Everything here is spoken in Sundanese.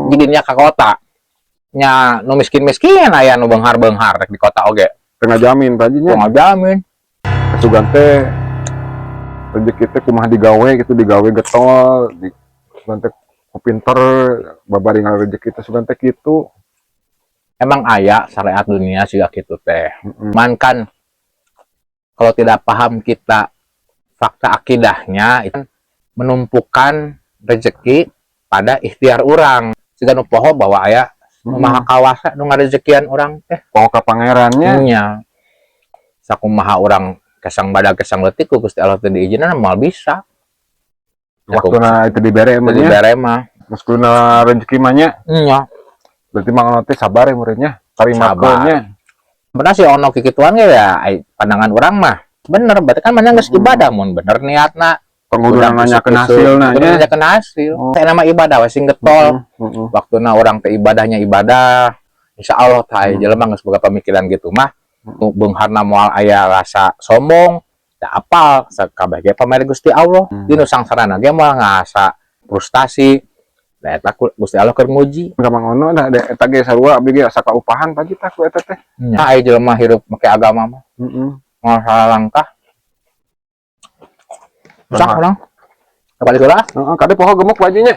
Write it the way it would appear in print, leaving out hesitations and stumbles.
Jadinya ke kota nya nu miskin-miskin, aya nu beunghar-beunghar rek di kota oge. Teu ngajamin, Pak Haji, nya. Teu ngajamin. Kasugan teh rezeki teh kumaha digawe gitu, digawe getol di sugan teh ku pinter babari rezeki teh sugan teh kitu. Emang aya syariat dunia juga gitu teh. Man kan kalau tidak paham kita fakta akidahnya itu menumpukan rezeki pada ikhtiar orang. Jika nu poho bahwa aya nu maha kawasa nu ngarezekian urang teh. Poho ka pangerannya. Nya. Sakumaha urang kesang badag kesang leutik, ku Gusti Allah teu diizinan moal bisa. Waktuna itu dibere mah Teu nya. Dibere mah. Geus kuduna rezeki mah nya. Nya. Berarti Mang Ono teh sabar ya muridnya tarimakeun nya. Benar sih ono kikituan ge ya, ai, pandangan urang mah bener, berarti kan mana geus ibadah mun bener niatna. Pengguna nanyakeun hasilna Kudu nya. Nanyakeun hasil. Saya nama ibadah we sing getol. Waktuna urang teh ibadahnya ibadah. Insya Allah tah jelema geus boga pemikiran gitu mah. Nu beungharna moal aya rasa sombong, da apal sakabeh ge pamere Gusti Allah. Di nu sangsarana ge moal ngasa frustasi. Da eta ku Gusti Allah keur nguji. Ka Mang Ono da eta ge sarua, abdi ge asa kaupahan, Pak Haji, tah ku eta teh. Nya aya jelema hirup make agama mah moal salah langkah. Susah urang. Balik heula. Heeh, kade poho gemuk, Pak Haji, nya.